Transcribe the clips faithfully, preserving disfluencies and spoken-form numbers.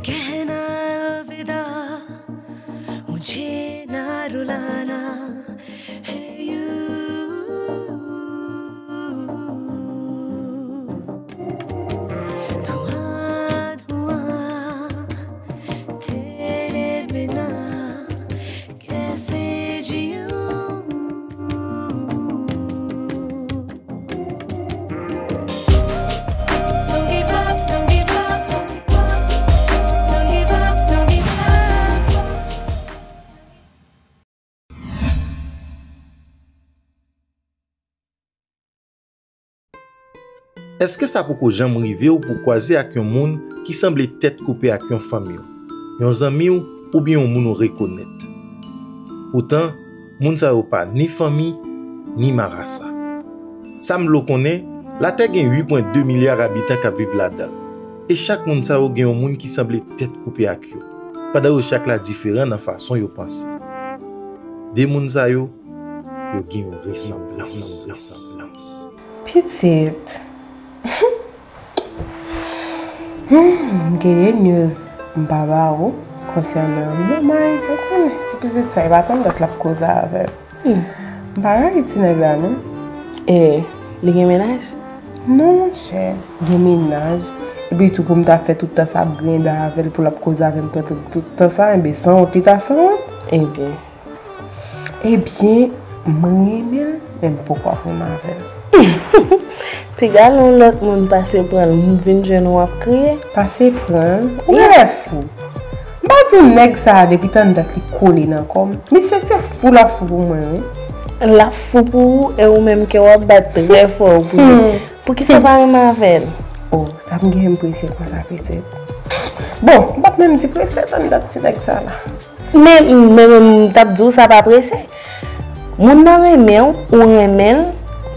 कहना अलविदा, मुझे ना रुलाना, हे यू। धुआं धुआं तेरे बिना कैसे जीऊं। Don't give up, don't give up, don't give up, don't give up. Èske sa poko janm rive w pou w kwaze ak yon moun ki sanble tèt koupe ak yon fanmi w, yon zanmi w oubyen yon moun ou rekonèt? Poutan, moun sa yo pa ni fanmi, ni marasa. Sa m vle w konnen, Latè gen uit pwen de milya abitan k ap viv ladan l, e chak moun sa yo gen yon moun ki sanble tèt koupe ak yo, pandan yo chak la diferan nan fason yo panse. De moun sa yo, yo gen yon resanblans. Pitit. Hmm, m gen de news m pa ba ou konsènan manman, ou konnen, ti pitit sa, e pa tann dat l ap koze avè m. Hmm. M pa rayi ti nèg la, non. E, li gen mennaj? Non, monchè, gen mennaj. Epi tou, pou m ta fè tout tan sa ap grennda avè l, pou l ap koze avè m pandan tout tan sa, enben, sanwont, li ta sanwont. Ebyen. Ebyen, m renmen l, men m poko ap renmen avè l. Piga lè yon lòt moun pase pran l, m vin jwenn ou ap kriye. Pase pran l? Ou genlè fou. M pa di w nèg sa a depi tann dat li kole nan kò m. Misye se fou l ap fou pou mwen, wi. L ap fou pou ou, e ou menm kè w ap bat trè fò pou li. Hmm. Poukisa w pa renmen avè l? Oh, sa m gen m prese konsa petèt. Bon, m p ap menm di prese tann dat ti nèg sa la. Men, men, men m t ap di w sa pa prese. Moun nan renmen w, ou renmen l,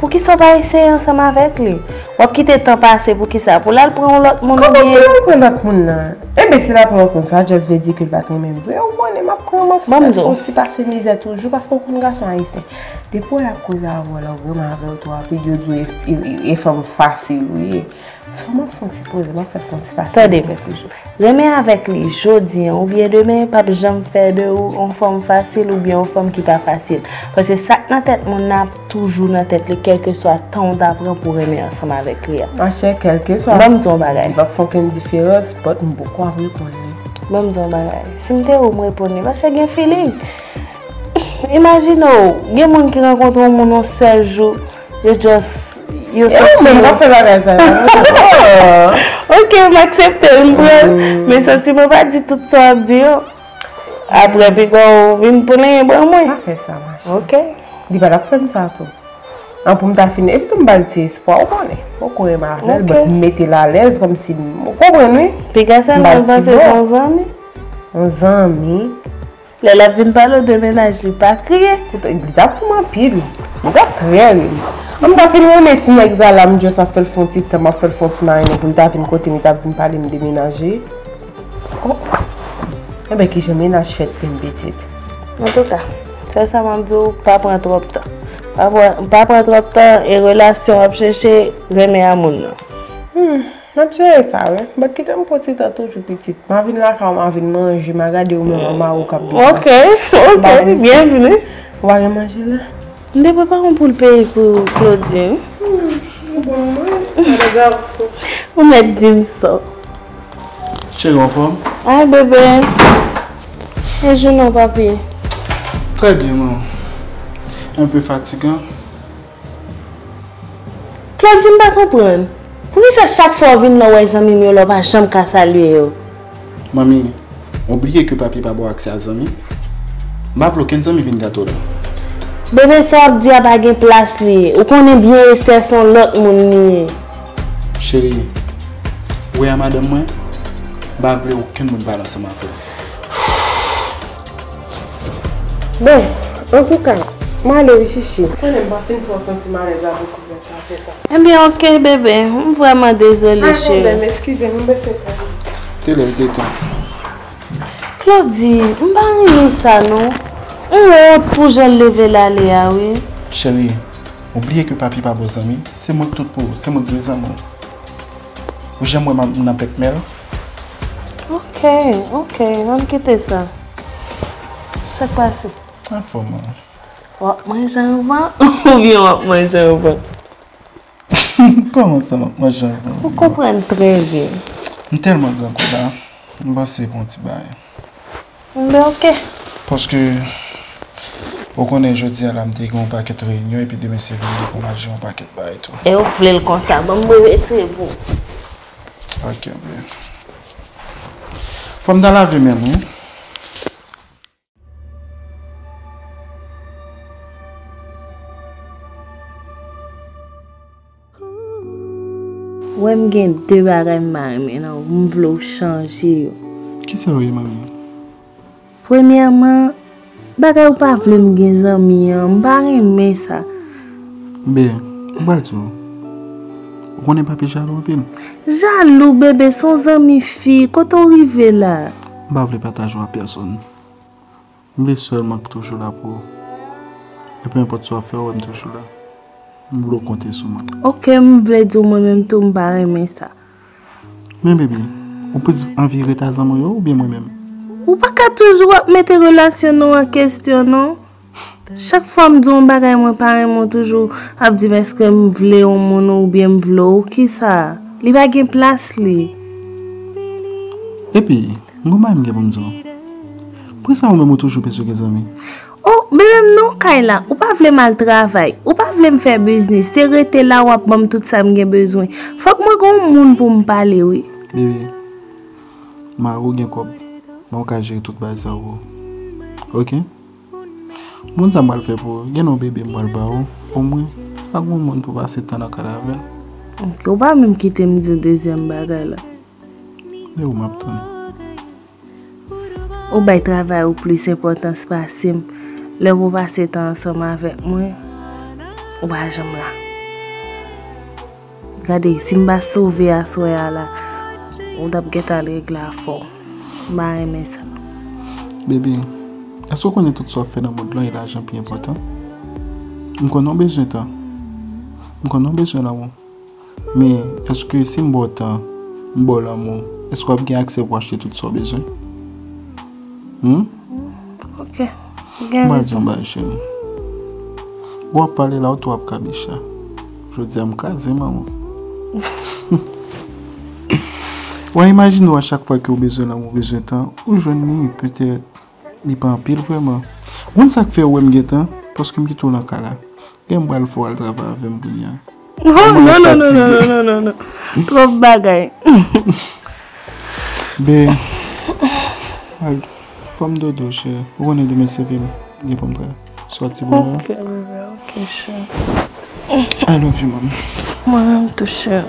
poukisa w pa eseye ansanm avèk li? W ap kite tan pase poukisa? Pou l al pran yon lòt moun oubyen? Kòman pou l al pran lòt moun nan? Enben, si l al pran lòt moun, sa just vle di ke l pa t renmen m vre. Ou konnen m ap pran, m ap fè l fè yon ti pase mizè toujou, paske w konn gason ayisyen. Depi w ap koze avè w, lè w renmen avè l tou rapid, yo di w e, e, e, e fanm fasil ou ye. So, m ap fè yon ti poze, m ap fè l fè yon ti pase mizè toujou. Renmen avèk li jodi a oubyen demen p ap janm fè de ou yon fanm fasil oubyen yon fanm ki pa fasil. Paske sa k nan tèt moun nan ap toujou nan tèt li, kèlkeswa tan w ta pran pou w renmen ansanm avèk li a. Machè, kèlkeswa. Ban m di w yon bagay. Li p ap fè okenn diferans, but m poko ap reponn li. Ban m di w yon bagay. Si m te ou, m reponn li, paske gen feeling. Imajine w, gen moun ki rankontre yon moun yon sèl jou, yo just, yo santi yo. E ou menm k ap fè bagay sa yo? Ok, m aksepte l, m pran l. Men santi mwen pa di tout sa w ap di yo. Apre, piga w vin plenyen ban mwen. Pa fè sa, machè. Ok. Li pa t ap fè m sa tou. An pou m ta fin, epi tou m ba l ti espwa, ou konnen. Poko renmen avè l, but m mete l alèz, kòmsi m, ou konprann, wi? Piga sèlman l panse se yon zanmi. Yon zanmi. Lè l ap vin pale w de mennaj li, pa kriye. Koute, li t ap ri m anpil. Li t ap trè ri m. An m ta fin renmen ti nèg sa la, m just ap fè l fè yon ti tan, m ap fè l fè yon ti marinen pou l ta vin kote m, li t ap vin pale m de mennaj li. Oh. Enben, kijan mennaj fèt pou m pitit? Antouka, sèl sa m ap di w, pa pran twòp tan. Pa pran, pa pran twòp tan e relasyon w ap chèche renmen a moun nan. Hmm. M ap jere sa, wi. But kite m pran ti tan toujou pitit. M a vin lakay ou, m a vin manje, m a gade ou menm an mari w k ap byen pase. Ok, ok, byenvini. Ou pa gen manje la? M te prepare yon poul peyi pou Claudie, wi. Hmm, ou bon, wi. Gade gason. Ou mèt di m sa. Cheri, w anfòm? Ay, bebe. E jounen w, papi? Trè byen, manman. Un peu fatigant. Claudie, m pa konprann. Poukisa chak fwa w vin la w wè zanmi m yo la w pa janm ka salye yo? Manmi, ou bliye ke papi pa ba w aksè a zanmi? M pa vle okenn zanmi vin gate w la. Bebe, sa w ap di a pa gen plas li. Ou konnen byen Esther se yon lòt moun li ye. Cheri, ou wè a madanm mwen, m pa vle okenn moun pale ansanm avè l. Bon, antouka, m ale wi, Chichi. Konnen m pa fin twò santi m alèz avèk kouvèt sa, se sa. Ebyen, oke, bebe. M vrèman dezole, cheri. Pa gen pwoblèm, eskize m, m bezwen fè. Tele l te tan. Claudy, m pa renmen sa, non. M wont pou jan l leve l ale a, wi. Cheri, ou bliye ke papi pa bò zanmi? Se mwen k tout pou ou, se mwen k dwe zanmi w. Ou janm wè m nan pèkmèl? Oke, oke, ann kite sa. Sa k pase? Anfòm, wi. W ap manje anvan oubyen w ap manje anvan? Kòman sa, m ap manje anvan? Ou konprann trè byen. M tèlman grangou la, m panse pou yon ti bagay. Enben, oke. Paske, ou konnen jodi a la, m te gen yon pakèt reyinyon, epi demen se vini pou m al jere yon pakèt bagay tou. E ou vle l konsa, ban m retire pou ou. Oke, byen. Fò m ta lave men m, wi. Wè m gen de bagay m pa renmen nan ou, m vle w chanje yo. Kisa yo ye, manmi? Premyèman, bagay ou pa vle m gen zanmi an, m pa renmen sa. Ben, m pral di w. Ou konnen papi jalou anpil. Jalou, bebe, se yon zanmi fi, kote w rive la? M pa vle pataje w ak pèsonn. M vle sèlman toujou la pou ou. E pe enpòt sa w ap fè, w wè m toujou la. M vle w konte sou mwen. Oke, m vle di w mwen menm tou, m pa renmen sa. Men, baby, ou plis anvi ret a zanmi w yo oubyen mwen menm? Ou pa ka toujou ap mete relasyon nou an kesyon, non. Chak fwa m di w yon bagay, mwen pa renmen w, toujou ap di m èske m vle yon moun oubyen m vle w, kisa? Li pa gen plas li. Epi, m gon bagay m gen pou m di w. Poukisa ou menm ou toujou bezwen gen zanmi? Oh, bebe m nan kay la, ou pa vle m al travay, ou pa vle m fè biznis, se rete la w ap ban m tout sa m gen bezwen. Fòk mwen gon moun pou m pale, wi. Bebe, mari w gen kòb, men ou ka jere tout bagay sa pou ou. Oke? Moun sa m pral fè pou ou, gen yon bebe m pral ba ou, omwen, ak yon moun pou pase tan nan kay la avè l. Oke, ou pa menm kite m di w dezyèm bagay la. E ou m ap tann. Ou bay travay ou plis enpòtans pase m. Lè pou pase tan ansanm avèk mwen, ou pa janm la. Gade, si m pa sove aswè a la, ou t ap gentan al regle afè w. M pa renmen sa. Baby, èske w konnen tout sa w ap fè nan mond lan e lajan pi enpòtan? M konnen w bezwen tan. M konnen w bezwen lanmou. Men, èske si m ba w tan, m ba w lanmou, èske w ap gen aksè pou w achte tout sa w bezwen? Hmm? Ok. Ou gen rezon. M pral di yon bagay, cheri. W ap pale la, ou tou ap kabicha. Jodi a, m kraze manman w. W a imajine w a chak fwa ke w bezwen lanmou, w bezwen tan, ou jwenn li, petèt, li pa anpil vrèman. Ou konn sa k fè ou wè m gen tan? Paske m kite w nan kay la. Gen m pral fè w al travay avè m kounye a. Non, non, non, non, non, non, non, non. Twòp bagay. Ben, fò m dodo, chè. Ou konnen demen se vin gen pou m travay. Sòti pou mwen. Ok, bebe, ok, chè. I love you, mami. Mwen menm tou, chè.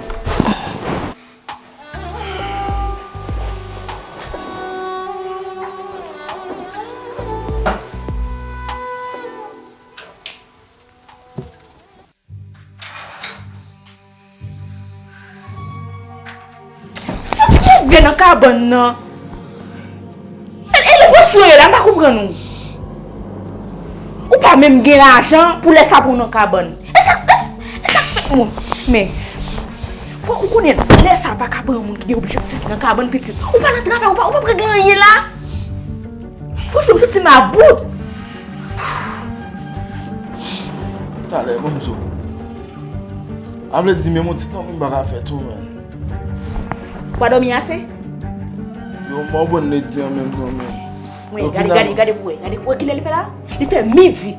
Sa k rive nan kabann nan? E, e le pwosyon ye la, m pa konprann ou. Ou pa menm gen lajan pou lè sa pou w nan kabann. E sa, e, e sa k fèt mwen? Men, fò ou konnen, lè sa pa ka pran moun ki gen objektif nan kabann pitit. Ou pa nan travay, ou pa, ou pa pran gen anyen la. Franchman, m santi m about. Talè, ban m di w. A vle di, menm yon ti dòmi m pa ka fè tou, men. Ou pa dòmi ase? Yo, m pa konprann lè di an menm tan, men. Wi, gade, gade, gade pou wè. Gade pou wè kilè li fè la? Li fè midi.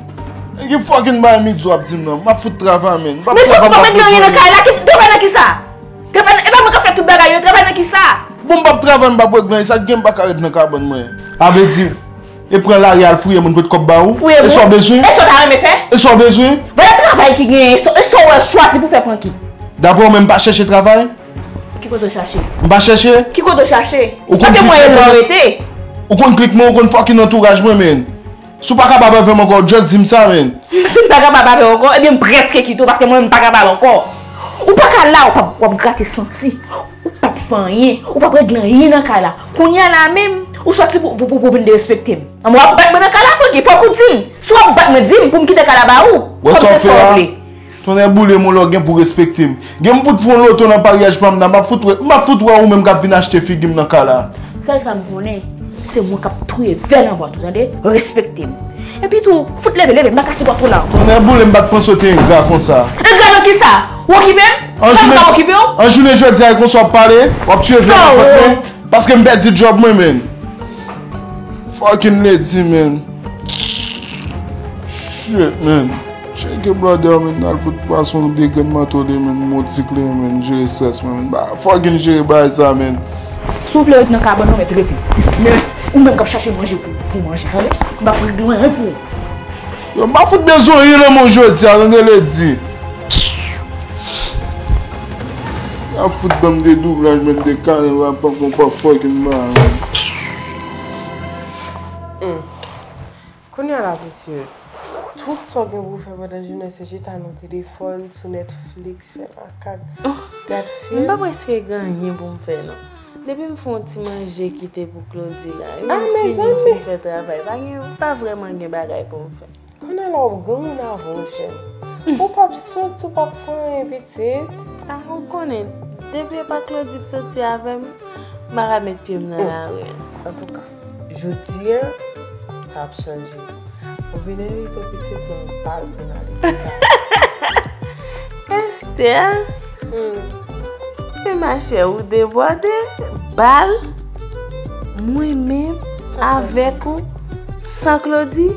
E ki fucking bagay midi w ap di m nan? M ap fout travay, men. M p ap travay, m p ap met manje. Men fòk ou pa met anyen nan kay la. Ki, travay nan kisa? Travay nan, e pa mwen k ap fè tout bagay yo, travay nan kisa? Bon, m p ap travay, m p ap regle anyen. Sa k gen, m pa ka ret nan kabann mwen. A vle di, e pran lari al fouye moun pou t kòb ba ou? Fouye moun? E sa w bezwen? E sa w ta renmen fè? E sa w bezwen? Vwala travay ki genyen, e sa, e sa w chwazi pou fè pran ki? Daprè w menm, m pa chèche travay? Ki kote w chache? M pa chèche? Ki kote w chache? Ou konn klik mwen, ou konn klik mwen, ou konn fucking antouraj mwen, men. Si w pa kapab avè m ankò, just di m sa, man. Si m pa kapab avè w ankò, ebyen m prèske kite w, paske mwen menm m pa kapab ankò. Ou pa ka la, w p ap, w ap grate santi. Ou p ap fè anyen, ou p ap regle anyen nan kay la. Kounye a la menm, ou sòti pou, pou, pou, pou vin derespekte m. Ann, w ap bat mwen nan kay la, Francky, fòk ou di m. Si w ap bat mwen, di m pou m kite kay la ba ou. Wè sa w fè a? Tonnè boule m, ou lè w gen pou respekte m. Gen m fout fè yon loto nan paryaj pa m nan, m ap fout wè, m ap fout wè ou menm k ap vin achte figi m nan kay la. Sèl sa m konnen, se mwen k ap touye vè nan bwat ou, tande? Respekte m. Epi tou, fout leve, leve, m pa ka sipòte w la ankò. Tonnè boule m, m pa t panse w te engra konsa. Engra nan kisa? Ou okipe m? An jounen, an jounen jodi a, e konsa w ap pale, w ap touye vè nan vant mwen, paske m pèdi djòb mwen, man. Fucking lady, man. Shit, man. Tcheke blòdè, man, al fout pase yon de grenn manto li, man, modi kle, man, jere strès mwen, man. Ba, fucking jere bagay sa, man. Si w vle ret nan kabann nan, mèt rete. Men, ou menm k ap chache manje pou, pou manje, tande? M p ap regle anyen pou ou. Yo, m pa fout bezwen anyen nan men w jodi a, tande lady. Y ap fout ban m de doublaj, menm de kalen, pa, pa, pa, pa fucking mal, man. Kounye a la, pitit, tout sa w gen pou w fè pandan jounen, se chita nan telefòn, sou Netflix, fè makak, gad fim. M pa prèske gen anyen pou m fè, non. Depi m fè yon ti manje kite pou Claudy la, epi m fini, m fin fè travay, pa gen, pa vrèman gen bagay pou m fè. Kounye a la, w granmoun avè w jèn. Ou p ap sot, ou p ap fè anyen, pitit. A, ou konnen, depi e pa Claudy k soti avè m, m pa ka met pye m nan lari a. Antouka, jodi a, sa ap chanje. Mwen vin envite w pitit mwen bal pou n ale. Esther, hmm, men machè, ou debòde, bal, mwen menm, avèk ou, san Claudy.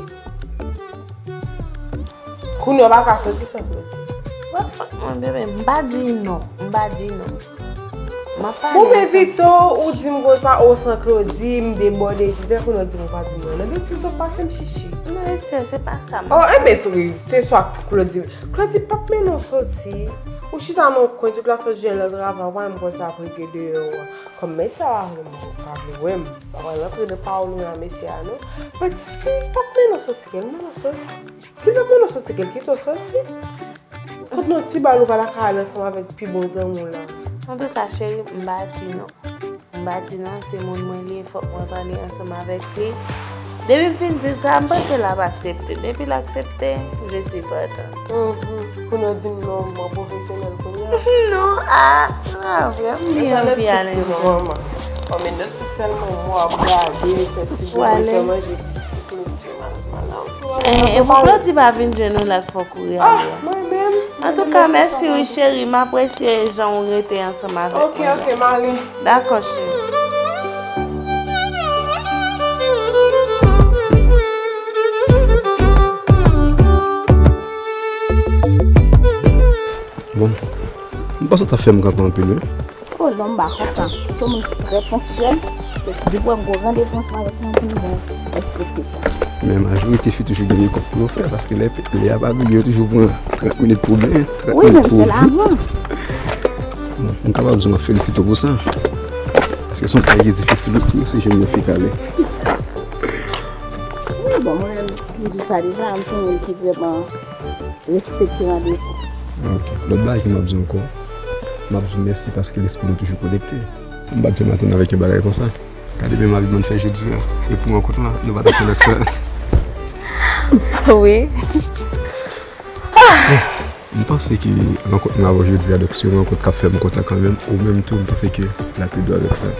Kounye a w pa ka soti san Claudy. What the fuck, mwen, bebe, m pa di non, m pa di non. M ap pale. Bon, men Vito, ou di m konsa, o san Claudy, m debòde, etsetera. Kounye a w di m ou pa di m non. Nan betiz ou pase m chichi. Non, Esther, se pa sa m ap pale. Oh, enben, frè, se swa Claudy. Claudy p ap mennen w soti. Ou chita nan yon kwen tout lasent jounen nan travay, w pa menm konn sa ap regle deyò a. Kòm mesye a pa vle, pa vle wè m. Pa pral rantre nan pawòl ou a mesye a, non. But si l p ap mennen w soti, ke l mennen w soti. Si l p ap mennen w soti, ke l kite w soti. Kot non ti bal ou pa ta ka al ansanm avèk pi bon zanmi w la? Antouka, cheri, m pa di non. M pa di non, se moun mwen li ye, fòk mwen pale ansanm avèk li. Depi m fin di sa, m panse l ap aksepte. Depi l aksepte, je suis partant. Mhm. Kounye a w di m non, mwen pwofesyonèl kounye a. Non, a, a, vrèman, m byen anvi ale. Kòm e nèt tout sèlman mwen ap gade, fè ti bouboun, fè manje pou Claudy. Eh, e pou Claudy pa vin jwenn ou la, fòk ou rale. Ah, mwen menm. Antouka, mèsi wi, cheri. M apresye jan ou rete ansanm avèk mwen la. Ok, ok, m ale. Dakò, cheri. Bon, m panse w t ap fè m kanpe anpil, wi. Oh non, m pa kontan. Se yon moun ki trè ponktyèl. Depi w wè m gen yon randevou ansanm avèk li, m di m bon, respekte sa. Men majorite fi toujou gen mekòp pou yo fè, paske lè, lè y ap abiye, yo toujou pran trant minit pou byen, trant minit pou vit. Wi, men m fè l avan. Bon, m kapab di m ap felisite w pou sa. Paske se yon bagay ki difisil wi pou yo, se jwenn yon fi k ale. Wi, bon, mwen menm, m di sa deja, m se yon moun ki vrèman respekte randevou. Ok. Lòt bagay ke m ap di ankò, m ap di w mèsi paske lespri nou toujou konekte. M pa t janm atann avèk yon bagay konsa. Gade men mari m fè jodi a. E pou rankont lan, nou pa t atann ak sa. Wi. M panse ke rankont mwen avè w jodi a, donk, se yon rankont k ap fè m kontan kanmenm. Ou menm tou, m panse ke l ap ede w avèk sa.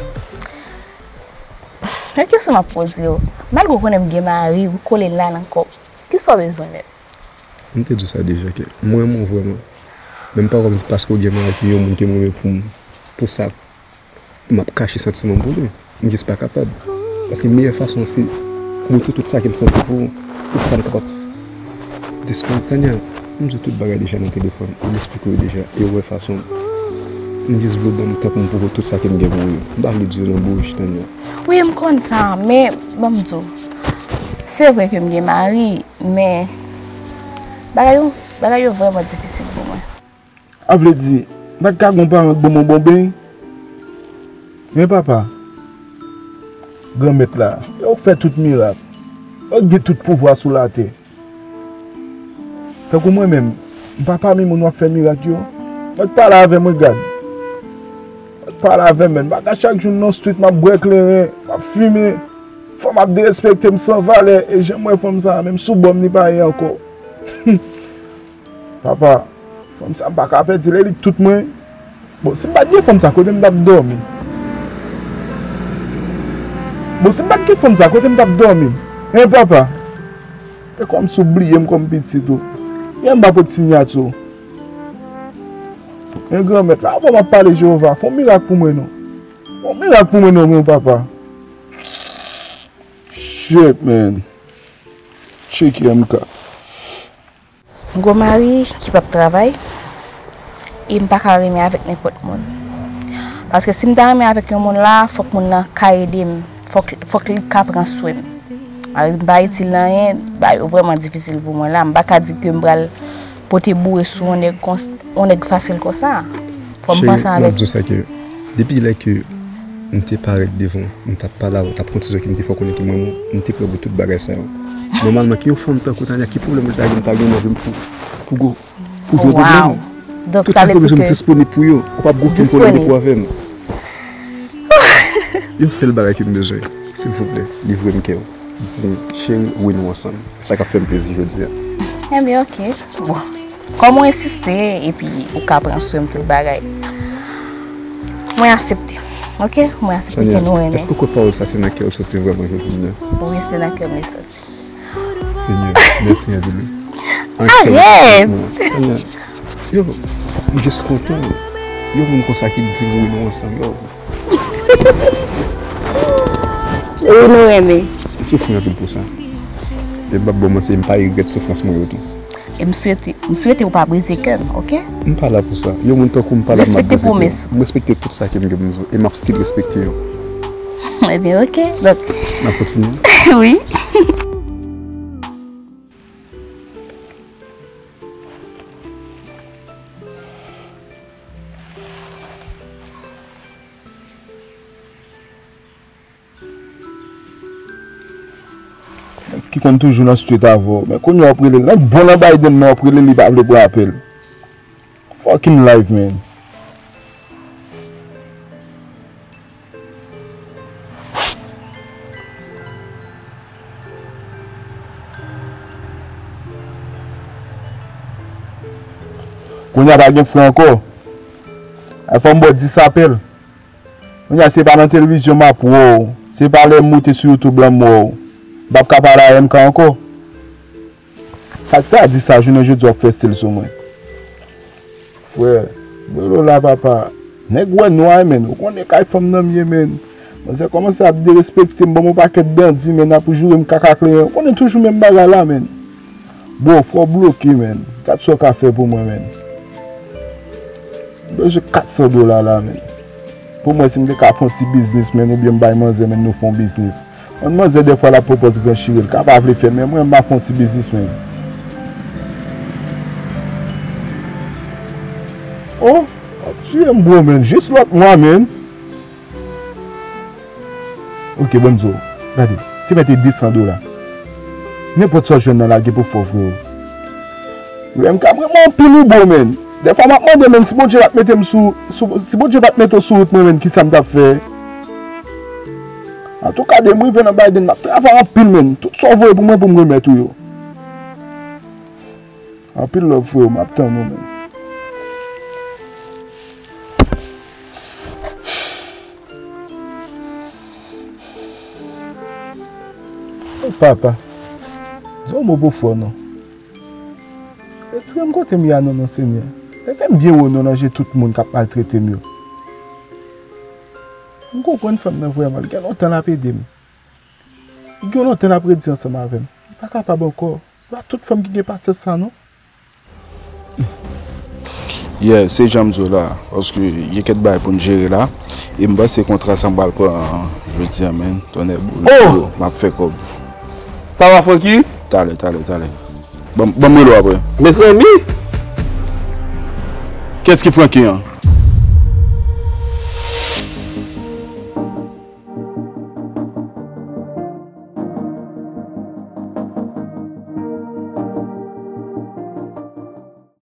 Men kesyon m ap poze w, malgre w konnen m gen mari, ou kole l la nan kò m. Kisa w bezwen menm? M te di w sa deja, ke m renmen w vrèman. Men m pa kwè m se paske w gen mari ki yon moun ke m renmen pou m, pou sa, m ap kache santiman m pou li. M jis pa kapab. Paske meyè fason se montre tout sa ke m santi pou ou, tout sa m kapab disponib. Tanya, m di w tout bagay deja nan telefòn, m esplike w yo deja, e w wè fason m. M jis vle w ban m tan pou m pwouve w tout sa ke m gen pou ou yo. M pa vle di yo nan bouch, Tanya. Wi, m konn sa, men ban m di w, se vre ke m gen mari, men bagay yo, bagay yo vrèman difisil pou mwen. A vle di, m pa t ka gon paran k ban m yon bon beny? Men papa, Granmèt la, ou k fè tout mirak. Yo gen tout pouvwa sou latè. Tankou mwen menm, m pa pami moun w ap fè mirak yo. Mèt pale avè mwen, gad. Mèt pale avè m, menn. M pa ka chak jou nan street, m ap bwè kleren, m ap fimen. Fanm ap derespekte m san valè. E jan m wè fanm sa a, menm sou bò m li pa ye ankò. Papa, fanm sa m pa ka pèdi l, li tout mwen. Bon, si m pa t gen fanm sa, kote m t ap dòmi? Bon, si m pa t gen fanm sa, kote m t ap dòmi? Hein, papa? E kòmsi w bliye m kòm pitit ou. Yè m pa pot siyati w. Men Granmèt la, avan m ap pale, Jewova, fè yon mirak pou mwen non. Fè yon mirak pou mwen non, mon papa. Shit, man. Tcheke M K. M gon mari ki p ap travay, e m pa ka renmen avèk nenpòt moun. Paske si m ta renmen avèk yon moun la, fòk moun nan ka ede m, fòk, fòk li ka pran swen m. Mari m pa itil nan anyen, bagay yo vrèman difisil pou mwen la. M pa ka di ke m pral pote boure sou yon nèg, yon nèg fasil konsa. Fò m panse avèk. Cheri, m ap di w sa ke depi lè ke m te parèt devan w, m t ap pale avè w, t ap kontizan ke m te fè w konnen ke mwen, m te prè pou tout bagay sa yo. Nòmalman, ki yon fanm tankou Tania, ki pwoblèm li ta gen, m ta gen anvi m pou, pou gwo, pou gwo pwoblèm. Tout sa ke bezwen m disponib pou yo. Ou p ap gwo kè m pou w nan depo avè m. Yon sèl bagay ke m bezwen, silvouplè, livre m kè w. Di, cheri, wi nou ansanm. Sa k ap fè m plezi jodi a. Ebyen, oke. Bon. Kòm ou ensiste, epi ou ka pran swen m tout bagay, mwen aksepte. Oke? Mwen aksepte ke nou renmen. Èske w kwè pawòl sa se nan kè w soti vrèman jodi a? Wi, se nan kè m li soti. Senyè, mèsi anpil wi. Arèt! Yo, m jis kontan. Yon moun konsa ki di wi nou ansanm, yo. Wi, nou renmen. M soufri anpil pou sa. E m p ap ba w manti, m pa regrèt soufrans mwen yo tou. E m swete, m swete ou pa brize kè m, oke? M pa la pou sa. Yon moun tankou m pa la pou m ap brize kè w. M respekte tout sa ke m gen pou m di w, e m ap still respekte yo. Ebyen, oke. Donk. N ap kontinye? Wi. Nèg ki konn toujou nan street avè w. Men kounye a w ap rele l. Nèg bon nan Biden men w ap rele l, li pa vle pran apèl. Fucking life, man. Kounye a pa gen frè ankò. Ay fò m ba w dis apèl. Kounye a se pa nan televizyon m ap wè w, se pa lè m moute sou YouTube la m wè w. M p ap ka pale a M K ankò. Sa k ta di sa jounen jodi a w ap fè stil sou mwen. Frè, dolo la papa. Nèg wè nwa menn, ou konnen kay fanm nan m ye menn. Manzè kòmanse ap derespekte m, ban m yon pakèt dandi menn, ap joure m kaka kleyen. Ou konnen toujou menm bagay la menn. Bro, fò w bloke menn. Gad sa w ka fè pou mwen menn. M bezwen kat san dola la menn. Pou m wè si m te ka fè yon ti biznis menn oubyen m bay manzè menn nou fè yon biznis. Yon manzè dèfwa l ap pwopòz gran chire l ka pa vle fè l men mwen m ap fè yon ti biznis menn. Oh, w ap tiye m bro menn. Jis lòt mwa menn. Ok, ban m di w. Gade, se mete de san dola. Nenpòt sa w jwenn nan lage pou fè w, freo. Wi, M K, m renmen w anpil wi bro, menn. Dèfwa m ap mande, menn, si Bondye pa t mete m sou, sou, si Bondye pa t mete w sou wout mwen, menn, kisa m t ap fè? Antouka, depi m rive nan Biden, m ap travay anpil, menn. Tout sa w voye pou mwen, pou m remèt ou yo. Anpil love, freo, m ap tann ou, menn. O papa, di yon mo pou frè w non. Retire m kote m ye a non, non, Senyè. Mete m byen wo non nan je tout moun k ap maltrete m yo. M konprann fanm nan vrèman, l gen lontan l ap ede m. Li gen lontan n ap redi ansanm avè m. Li pa kapab ankò. Pa tout fanm ki gen pasyans sa non. Yeah, se jan m di w la, paske gen kèk bagay pou n jere la, e m panse kontra sa m pral pran jodi a, menn, tonnè boule, m ap fè kòb. Sa va, Francky? Talè, talè, talè. Ban m rele w apre. Mezanmi! Kiyès ki Francky an?